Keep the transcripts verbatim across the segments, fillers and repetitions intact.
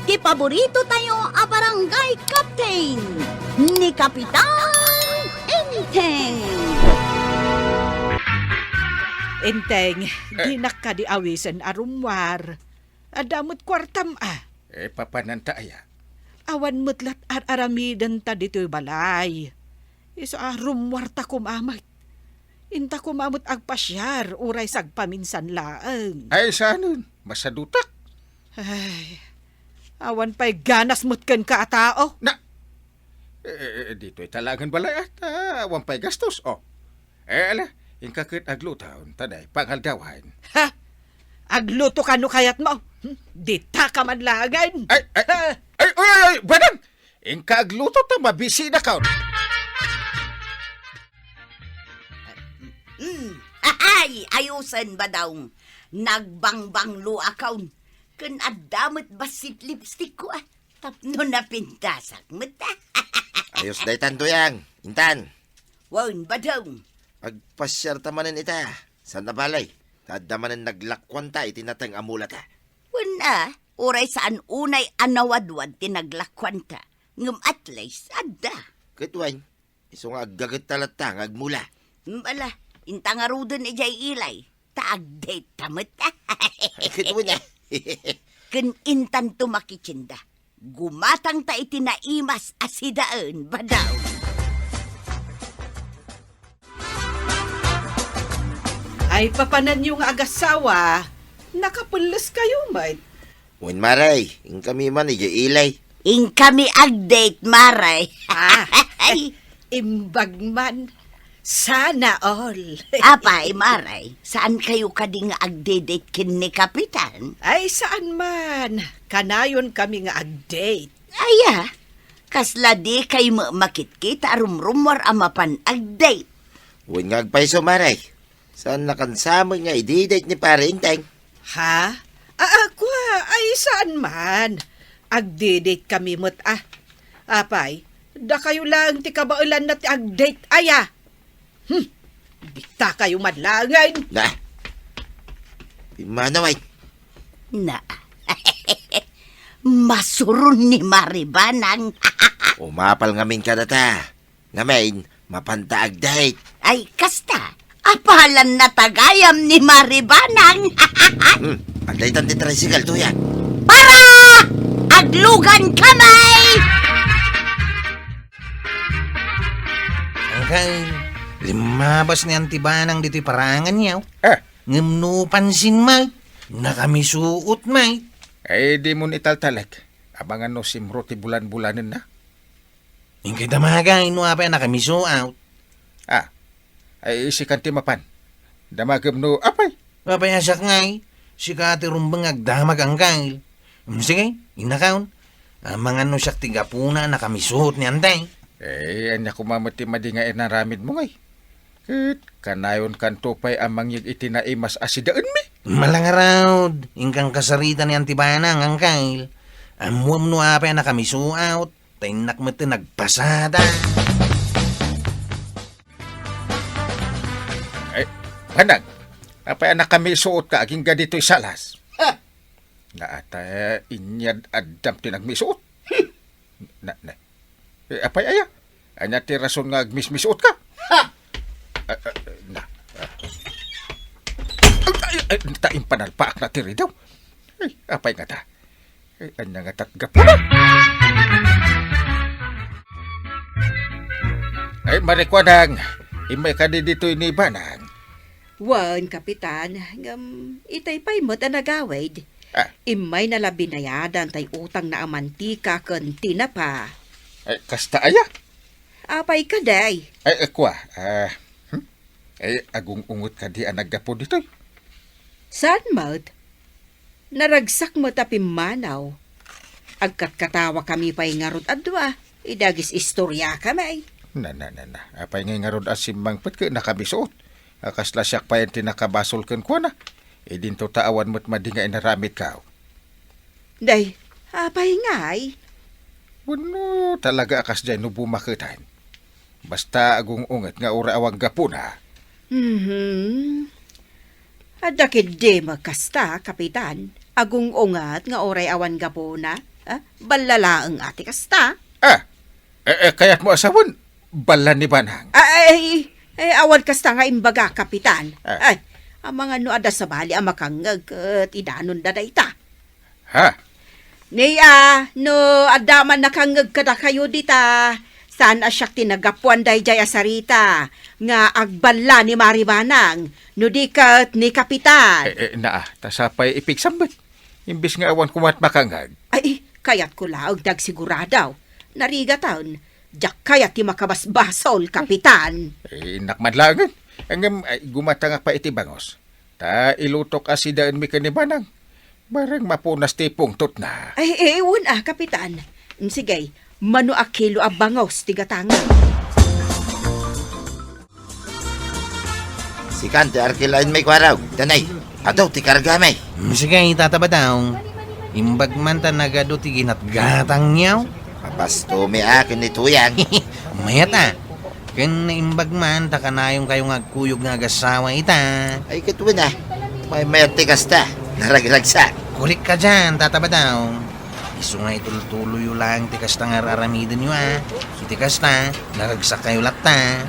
Ti paborito tayo a barangay captain, ni Kapitan Enteng. Enteng, eh, dinak kadi awisen a rummuar. Adda met kuartam a. Eh, papananta aya? Awan met lat ar-aramidenta ditoy balay. Isu a rummuarta koma met. Inta koma met agpasiar, uray sagpaminsan laeng. Ay, saanen? Masadutak. Ay, awan pay ganas met kenka a tao. Na, eh, eh, eh, ditoy talagen balay, ah, ta awan pay gastos, oh. Eh, ala, inka ket agluto, ta dayta pangaldawan. Ha? Agluto kano kayatmo? Hmm? Dita ka man laengen. Ay, ay, ha? Ay, ay, ay, ay, Badang! Inka agluto ta mabisida kaon. Hmm. Ay, ayusen, Badong. Nagbangbanglo a kaon. Ken adda met bassit lipstick ko, ah. Tapno napintasak met. Ayos daytan, Tuyang. Intan. Wen, Badong. Agpasiarta manen ita. Saan a balay? Ta adda manen naglakuanta iti nateng a mulata. Wen a, uray saan unay a nawadwad ti naglakuanta. Ngem at least, adda. Ket wen, isu nga aggagetta latta nga agmula. Bala, inta ngaruden idiay ilay. Ta agdate ta met. Ket wen a. Ken intanto makitsinda. Gumatangta iti naimas a sidaen, Badong. Ay, papananyo nga agasawa, nakapelles kayo met. Wen, Mare, inkami man idiay ilay. Inkami agdate, Mare. Ah, ay, imbag man. Sana all. Apay, Mare, saan kayo kadi nga agdidate ken ni Kapitan? Ay, saan man. Kanayon kami nga agdate. Aya, kasla di kay makitkita a rumrummuar a mapan agdate. Wen nga agpayso, Mare. Saan nakansamen nga ididate ni Pare Enteng? Ha? Ah, ah, kua, ay saan man. Agdidate kami met, ah. Apay, dakayo laeng ti kabaelanna ti agdate aya. Hmm, dita kayo man laengen. Na. Pimmanaw ay. Na. Masuron ni Maribanang. Umapal ngamin kadata. Ngamin, mapanta agdate. Ay, kasta. Apalan na tagayam ni Maribanang. Hmm, agdaytan ti tricycle, Tuyang. Para! Aglugan kami! Angkel, limmabas ni Auntie Banang ditoy parangan niya. Ah. Ngem no pansin may, nakamisuot may. Ay, di mo italtalek. Abangan no simro ti bulan-bulanen na. Inkay damagay no apay a nakamisuot. Ah, ay, sikan ti mapan. Damagem no apay. Apay a siak ngay, sika ti rumbeng nga agdamag, Angkel. Mm, sige, innakaon. Amangan no siak ti gapuna a nakamisuot ni Antay. Eh, ania koma met ti madi nga inaramid mo ngay? Ket kanayon kanto pay a mangyeg iti naimas a sidaenmi? Malangarud, inkang kasarita ni Auntie Banang, Angkel. Ammuam no apay a nakamisuot, ta innak met ti nagpasada. Ay, Banang, apay a nakamisuot ka agingga ditoy salas? Ha? Naata, inyad addam ti nagmisuot. Na, na. Eh, apay aya? Ania ti rason nga agmismisuot ka? Ha! Ah, ah, na. Ah. Ay, ay, ay, ta impanalpaak na ti ridaw. Ay, apay ngata? Ay, ania ngata ti gapuna? Ay, Marikuanang, immay kadi ditoy ni Banang. Wen, Kapitan, ngem itay pay met a nagawid. Ah. Immayna la binayadan tay utangna a mantika ken tinapa. Ay, kasta aya? Apay kadi? Ay, eh, kua, ah, hmm? Ay, agung-ungot kadi a naggapu ditoy? Saan met? Naragsak met a pimmanaw. Agkatkatawa kami pay ngarud a dua, idi agis-istorya kami. Na, na, na, na. Apay ngay ngarud a simmangpet ket nakamisuot? A kasla siak pay ti nakabasol kenkuana. Idinto ta awan met madi nga inaramidko. Day, apay ngay? Wenno talaga a kasdiay no bumaketan. Basta agung-unget nga uray awan gapuna. Mhm. Adda ketdi met kasta, Kapitan. agung-unget nga uray awan gapuna. Ah, balla laeng a ti kasta. Ah, eh, eh, kayatmo a sawen, balla ni Banang. Ah, ay, eh, awan kasta nga imbaga, Kapitan. Ah. Ay, amangan no adda sabali a makangngeg ket idanonda dayta. Ha? Ni a, no adda man nakangngeg kadakayo dita, saan a siak ti naggapuan daydiay a sarita nga agballa ni Mari Banang, no di ket ni Kapitan. Eh, eh, naa, ta sapay ipigsambit. Imbes nga awan koma ti makangngeg. Ay, kayatko laeng ti agsigurado. Narigaten, diak kayat ti makabasbasol, Kapitan. Eh, innak man laengen. Ngem, ay, gumatangak pay iti bangus. Ta ilutok a sidaenmi ken ni Banang. Bareng mapunas ti pungtotna. Ay, eh, wen a, Kapitan. Sige, mano a kilo a bangus ti gatangak. Sikan ti arkilaenmi, kuarog. Danay, adu ti kargami. Mm, sige, Tata Badong. Imbag man ta nagadu ti ginatgatangyo. Mapastomi a ken ni Tuyang. Mayat a. Ken naimbag man ta kanayonkayo nga agkuyog nga agassawa ita. Ay, ket wen a. Maymayat ti kasta. Naragragsak. Korek ka dian, Tata Badong. Isu nga itultuloyyo laeng ti kasta nga ar-aramidenyo a. Iti kasta, naragsakkayo latta.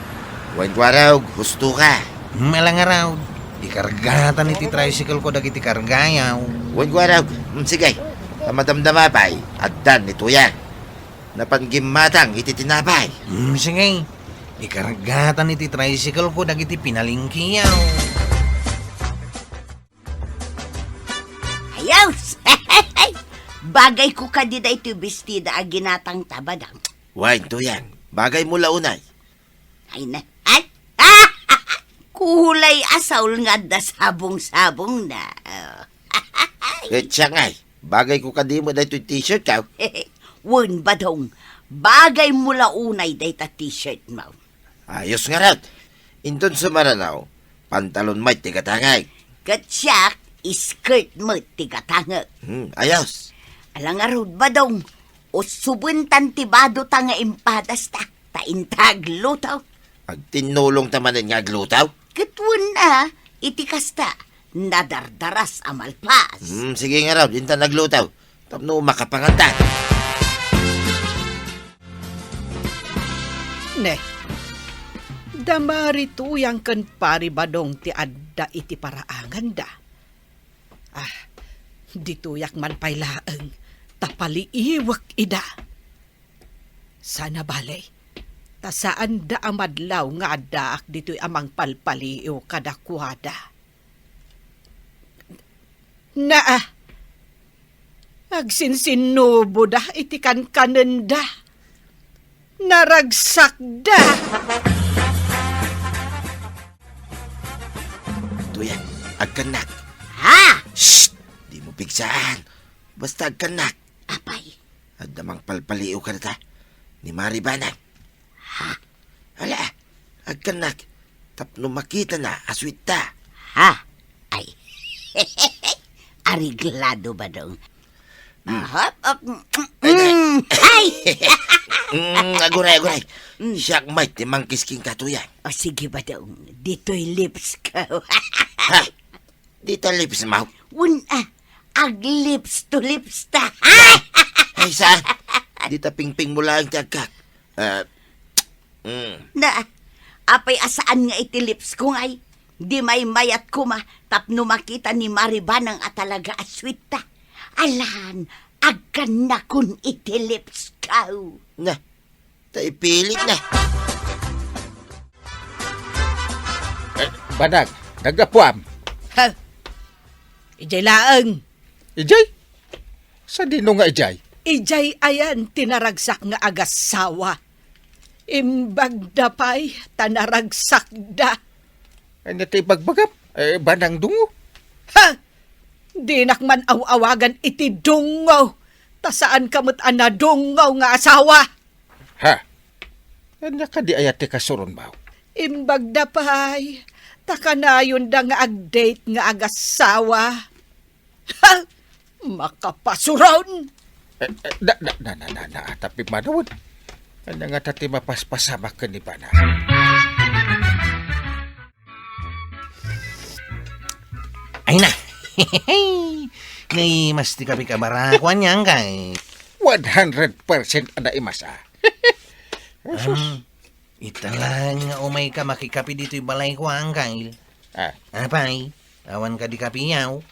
Wen, kuarog, husto ka. Hmm, ala ngarud. Ikargatan iti tricycle ko dagiti kargayo. Wen, kuarog. Hmm, sige. Ta madamdama pay, addan ni Tuyang. Napan gimmatang iti tinapay. Hmm, sige. Ikargatan iti tricycle ko dagiti pinalengkeyo. Ayos! Bagay ko kadi daytoy bestida a ginatang, Tata Badong. Wen, Tuyang, bagay mo la unay. Ay na, ay! Kulay asaul nga adda sabong-sabong na. Ket siak ngay, bagay ko kadi met daytoy t-shirt ko. Wen, Badong, bagay mo la unay dayta t-shirt mo. Ayos ngarud. Inton sumarano, pantalon met ti gatangek. Ket siak, skirt met ti gatangek. Hmm, ayos. Ala ngarud, Badong, usubentan ti badota nga impadasta, ta inta agluto. Agtinnulongta manen nga agluto? Ket wen a, iti kasta, nadardaras a malpas. Hmm, sige ngarud, inta agluto. Tapno makapanganta. Ne, da Mari Tuyang ken Pari Badong ti adda iti paraanganda. Ah, ditoyak man pay laeng, ta paliiwek ida. Saan a bale, ta saanda a madlaw nga addaak ditoy a mangpalpaliiw kadakuada. Naa, agsinsinnuboda iti kankanenda. Naragsakda. Tuyang, agkannak. Ha? Shh! Di mo pigsaan. Basta agkannak. Apay? Adda mangpalpaliiw kadata ni Mari Banang. Ha? Ala, agkannak, tapno makitana a suitta. Ha? Ay. Areglado, Badong. Hmm. Aha, ah, mm, ay, ay! Mm, aguray, aguray. Mm. Siak met ti mangkisking katuyan. O, sige, Badong. Ditoy lips ko. Ha? Dita lips mo? Wen a, ag lips to lips ta. Ay, saan? Dita pingping mo laeng ti agkak. Ah, mm. Na, apay a saan nga iti lips ko ngay? Di maymayat koma tapno makita ni Mari Banang a talaga a sweet ta. Alan, agkannakon iti lips ko. Na, ta ipilit na. Eh, Banang, naggapuam. Ha? Idiay laeng. Idiay? Sadino nga idiay? Idiay ayan ti naragsak nga agassawa. Imbagda pay ta naragsakda. Ania ti ibagbagam? Eh, Banang Dungo? Ha! Dinak man aw-awagan iti Dungo, ta saanka met a nadungo nga asawa. Ha? Ania kadi aya ti kasuronmo? Imbagda pay, ta kanayonda nga ag-date nga agassawa. Ha? Makapasuron! Eh, eh, na, na, na, na, na, na, tapim manawen. Ania ngata ti mapaspasamak ken ni Banang? Ay na! Naimas ti kapik a barako, ania, Angkel? One hundred percent a naimas, a. Asus. Am, ita laeng nga umayka makikapi ditoy balayko, Angkel. Ah. Apay, awan kadi kapiyaw?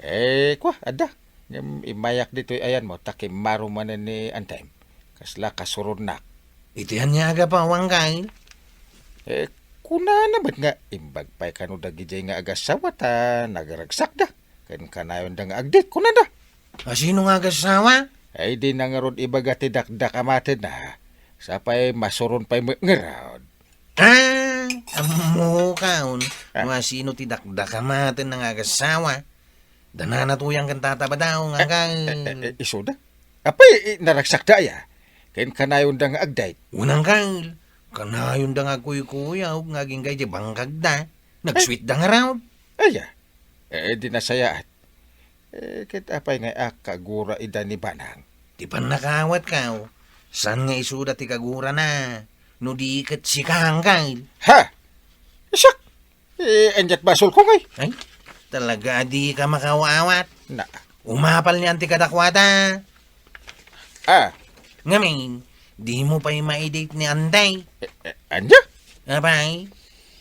Eh, kua, adda. Ngem immayak ditoy ayanmo, ta kimmaro manen ni Antay. Kasla kasuronnak. Iti ania a gapu, Angkel? Eh, kunana met nga imbag pay kano dagidiay nga agassawa ta nagaragsakda. Ken kanayonda nga agdate, kunada. A, sino nga agassawa? Ay, dina ngarud ibaga ti dakdak a matenna. Sapay masuron pay met ngarud. Ah, ammokon. Ah. No asino ti dakdak a matenna nga agassawa. Da nanatuyang ken Tata Badong, Angkel. Eh, eh, isuda? Apay, eh, naragsakda aya? Ken kanayonda nga agdate? Wen, Angkel. Kanayonda nga agkuykuyog nga agingga idiay bangkagda. Nagsuitda ngarud. Aya? Eh, di nasayaat. Eh, ket apay nga akkagura ida ni Banang? Ti pannakaawatko, saan nga isuda ti kagurana, no di ket sika, Angkel? Ha? Isak! Eh, ania't basolko ngay? Ay, talaga a dika makaawat. Na. Umapal ni Antay kadakuada. Ah. Ngamin, dimo pay maidate ni Antay. Eh, eh, ania? Apay,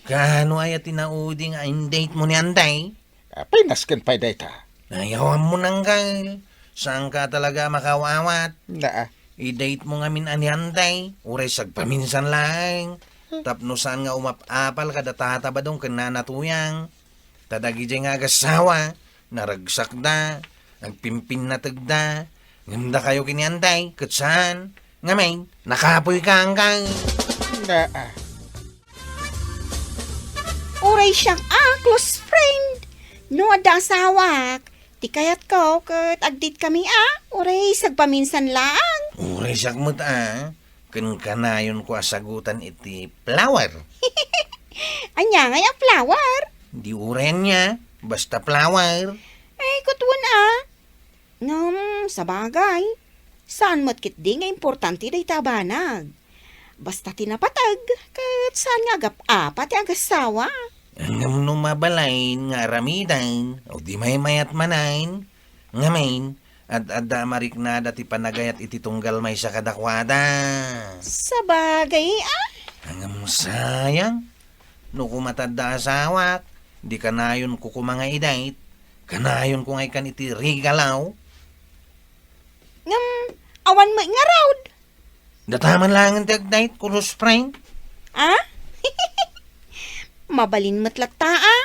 kaano aya ti naudi nga indate mo ni Antay? Apay, nasken pay dayta. Ay, awan mo nanggal. Saanka talaga a makaawat. Naa. I-date mo ngamin a ni Antay, uray sagpaminsan laeng. Tapno saan nga umap-apal kada Tata Badong ken Nana Tuyang. Ta dagidiay nga agassawa, naragsakda, agpimpinnategda, ngem dakayo ken ni Antay, ket saan. Ngamin, nakapoyka, Angkel. Naa. Uray siak a close friend. No adda asawak, ti kayatko ket agdate kami a, uray sagpaminsan laeng. Uray siak met a, ken kanayonko a sagutan iti flower. Ania ngay a flower? Di uray ania, basta flower. Ay, ket wen a. Ngem, sabagay, saan met ketdi nga importante dayta a banag. Basta ti napateg, ket saan nga agap-apa ti agassawa. Ngem no mabalin nga aramiden, o di maymayat manen, ngamin, ad-adda a mariknada ti panagayat iti tunggal maysa kadakuada. Sabagay, a? Ngem sayang, no koma ta adda asawak, di kanayonko koma nga i-date, kanayonko nga ikkan iti regalo. Ngem, awan met ngarud. Dataman laengen ti agdate, close friend. A? Mabalin met latta, a.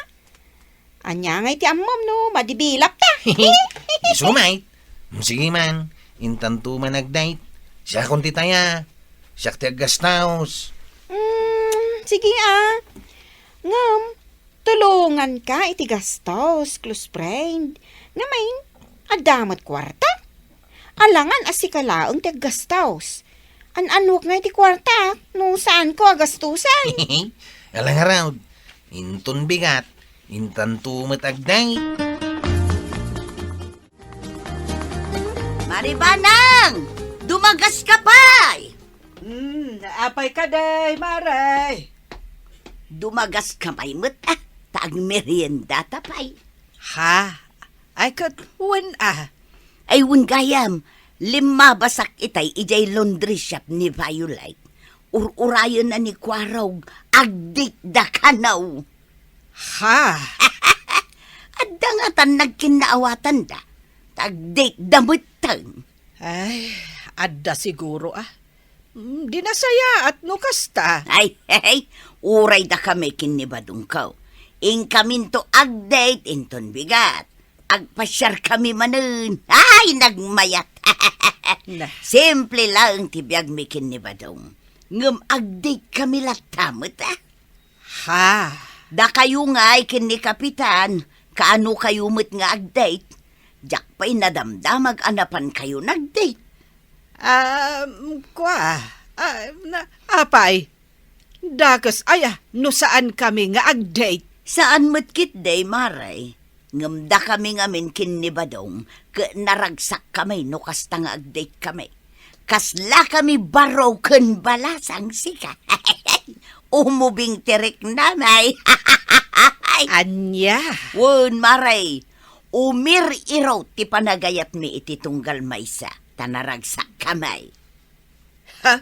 Ania ngay ti ammom no madibilap ta? Isu met. Sige man, intanto man agdate. Siakon ti taya. Siak ti aggastos. Mm, sige, a. Ngem, tulonganka iti gastos, close friend. Ngamin, adda met kuarta? Alangan a sika laeng ti aggastos. An-annuak ngay ti kuartak no saanko a gastosen. Ala ngarud, inton bigat, intanto met agdate. Maribanang! Dumagaska pay! Hmm, apay kadi, Mare? Dumagaska pay met, a, ta agmeriendata pay. Ha? Ay, ket wen a. Ay, wen gayam, limmabasak itay idiay laundry shop ni Violet. Ur-urayenna ni Kuarog, agdate da kano. Ha? Adda ngatan nagkinnaawatanda, ta agdate da metten. Ay, adda siguro a. Mm, di nasayaat no kasta. Ay, hey, hey, uray dakami ken ni Badongko. Inkaminto agdate inton bigat. Agpasiarkami manen. Ay, nagmayat. Na. Simple laeng ti biagmi ken ni Badong. Ngem agdate kami latta met, a. Ha? Dakayo ngay ken ni Kapitan, kaano kayo met nga agdate? Diak pay nadamdamag a napan kayo nagdate. Um, kua, a, na, apay, dakes aya no saan kami nga agdate. Saan met ketdi, Mare. Ngem dakami ngamin ken ni Badong, ket naragsakkami no kasta nga agdate kami. Kasla kami baro ken balasang sika. Umubing ti riknami. Ania? Wen, Mare. Umir-iro ti panagayatmi iti tunggal maysa, ta naragsakkami. Ha?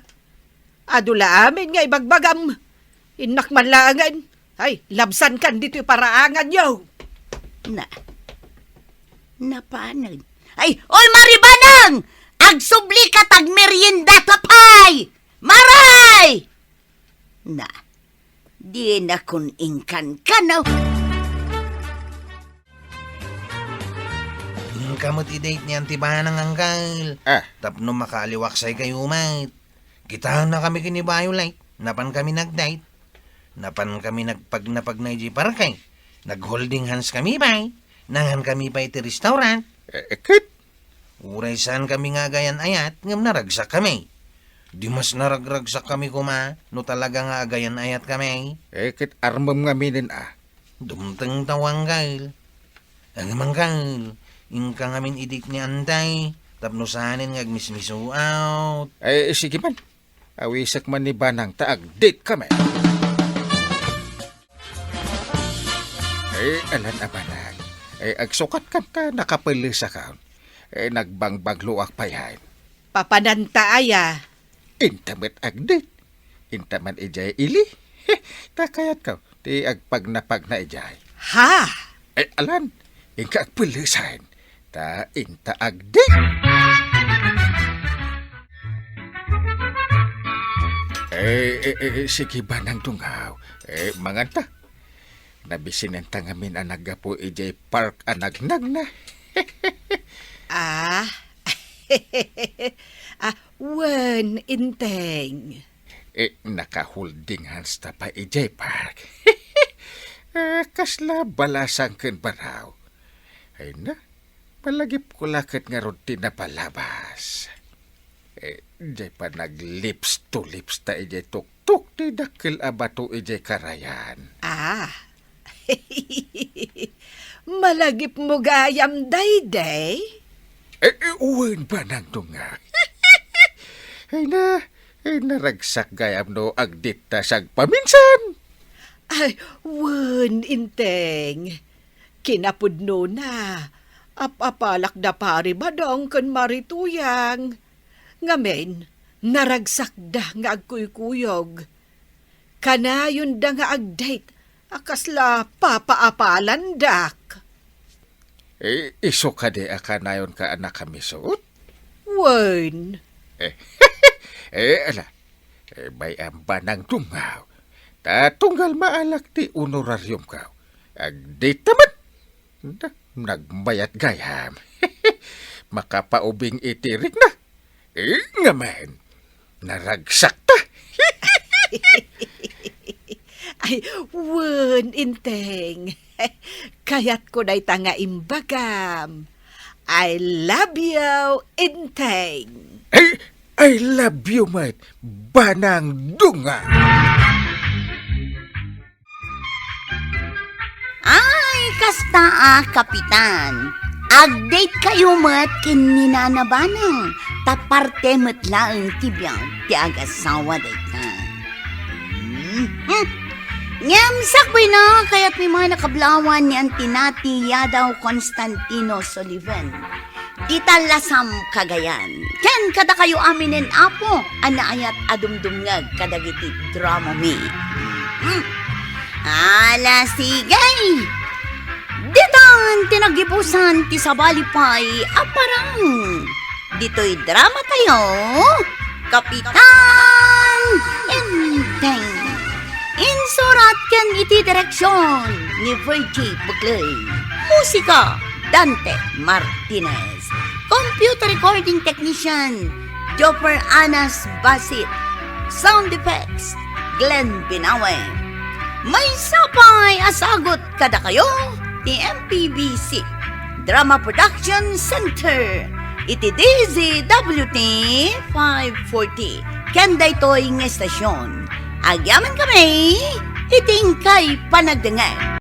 Adu la amin nga ibagbagam. Innak man laengen. Ay, labsankan ditoy paraanganyo. Na, napanen. Ay, oy, Mari Banang! Agsublika ta agmeriendata pay! Maray! Na, dinakon inkankano. Inka met i-date ni Auntie Banang, Uncle. Ah. Tapno makaaliwaksay kayo met. Kitaenna kami ken ni Violet. Napan kami nag-date. Napan kami nagpagnapagna idiay parke. Nag-holding hands kami pay. Nangan kami pay iti restaurant. Eh, eh, ket? Uray saan kami nga agayan-ayat, ngem naragsak kami. Di mas naragragsak kami koma no talaga nga agayan-ayat kami. Eh, ket armem ngamin a. Dumteng ta, Uncle. Ngem, Uncle, inka ngamin i-date ni Auntie, tapno saanen nga agmismisuaw. Eh, sige man. Awisek man ni Banang ta ag-date kami. Eh, alan a Banang. Eh, agsukatkan ta nakapelesakon. Eh, nagbangbaglokak pay. Papananta aya? Inta met ag-date. Inta man idiay ili. Ta kayatko ti agpagnapagna idiay. Ha? Eh, alan, inka agpelesan. Ta inta ag-date. Eh, eh, eh, sige, Banang Dungaw. Eh, manganta. Nabisinenta ngamin a naggapu idiay park a nagnagna. Ah. Ah, wen, Enteng. Eh, naka-holding hands ta pay idiay park. Ah, kasla balasang ken baraw. Ay na, palagipko la ket ngarud ti napalabas. Eh, diay pa nag-lips to lips ta idiay tuktok ti dakkel a bato idiay karayan. Ah. Malagipmo gayam daydi? Eh, eh, wen, Banang Dungaw. Ay na, eh, naragsak gayam no agdate ta agpaminsan. Ay, wen, Enteng. Kinapudnona, ap-apalak da Pari Badong ken Mari Tuyang. Ngamin, naragsakda nga agkuykuyog. Kanayonda nga ag-date a kasla papaapalandak. Eh, isu kadi a kanayonka a nakamisut? Wen. Eh, eh, ala. Eh, bay-am, Banang Dungaw. Ta tunggal maalak ti honorariumko. Ag-date ta met. Na, nagmayat gayam. Makapaubing iti rikna. Eh, ngamin, naragsak ta. Ay, wen, Enteng. Kayatko dayta nga imbagam. I love you, Enteng. Ay, I love you met, Banang Dungaw. Ay, kasta a, Kapitan. Ag-date kayo met ken ni Nana Banang, ta parte met laeng ti biag ti agasawa dayta. Mhm. Ngem sakbay na, kayatmi met a kablawan ni Auntie Nati Yadaw Constantino Sullivan. Dita Lasam, Cagayan. Ken kadakayo aminen, Apo, a naayat a dumdumngeg kadagiti dramami. Mm. Ala, sige! Ditan ti naggibusan ti sabali pay a parang. Ditoy drama tayo, Kapitan Enteng. Insurat ken iti direksyon ni Virgie Bugley. Musika, Dante Martinez. Computer recording technician, Jopper Anas Basit. Sound effects, Glenn Binawe. Maysa pay a sagut kadakayo ti M P B C Drama Production Center iti D Z W T five forty. Ken daytoy nga estasyon, agyamankami iti inkay panagdengngeg.